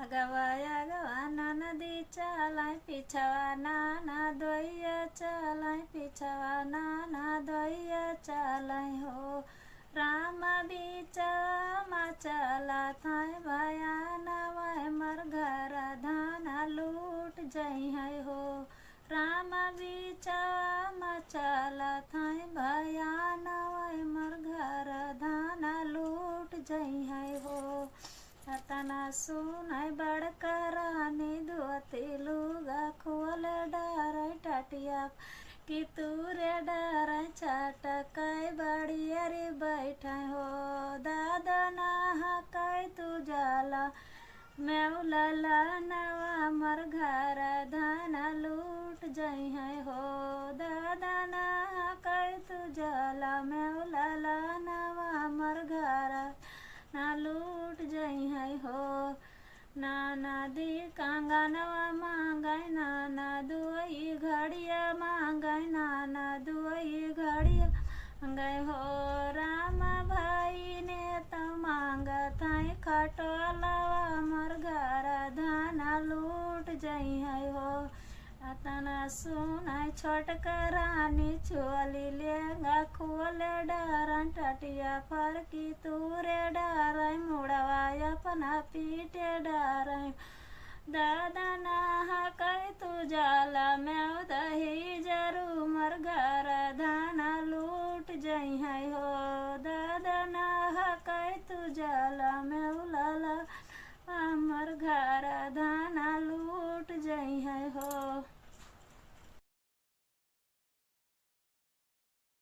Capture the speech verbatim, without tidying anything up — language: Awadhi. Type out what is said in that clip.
अगवा अगवा ननदी चलै पिछवा, ननदोइया चलै पिछवा, ननदोइया चलै हो। राम बीचवा मा चलत है भयानवा, मोर घर धान लूट जइहै हो। राम बीचवा मा चलत है भयानवा, मोर घर धान लूट जइहै हो। अतना सुनै बड़का रानी धोती लुगा खोल डारै टटिया कि तूरे डारै छटकै बड़िया रे बैठै हो। दादा ना हकै तू जाला मेउ ललनवा, मोर घर धान लूट जइहै हो। दादा ना हकै तू जाला मेउ ललनवा, मोर घर ना लूट जइहै हो। ननदी कंगनवा मांगै, ननदोई घड़िया मांगै, ननदोई घड़िया मांगै हो। राम भाई ने तो मांगत है खटोलवा, मोर घर धान लूट जइहै हो। अतना सुनै छोटका रानी चोली लेहंगा खोल डारै टटिया फरकी तूरे डारै मुड़वा अपना पीटे डारै। दादा ना हकै तू जाला मेउ दहिजरू, मोर घर धान लूट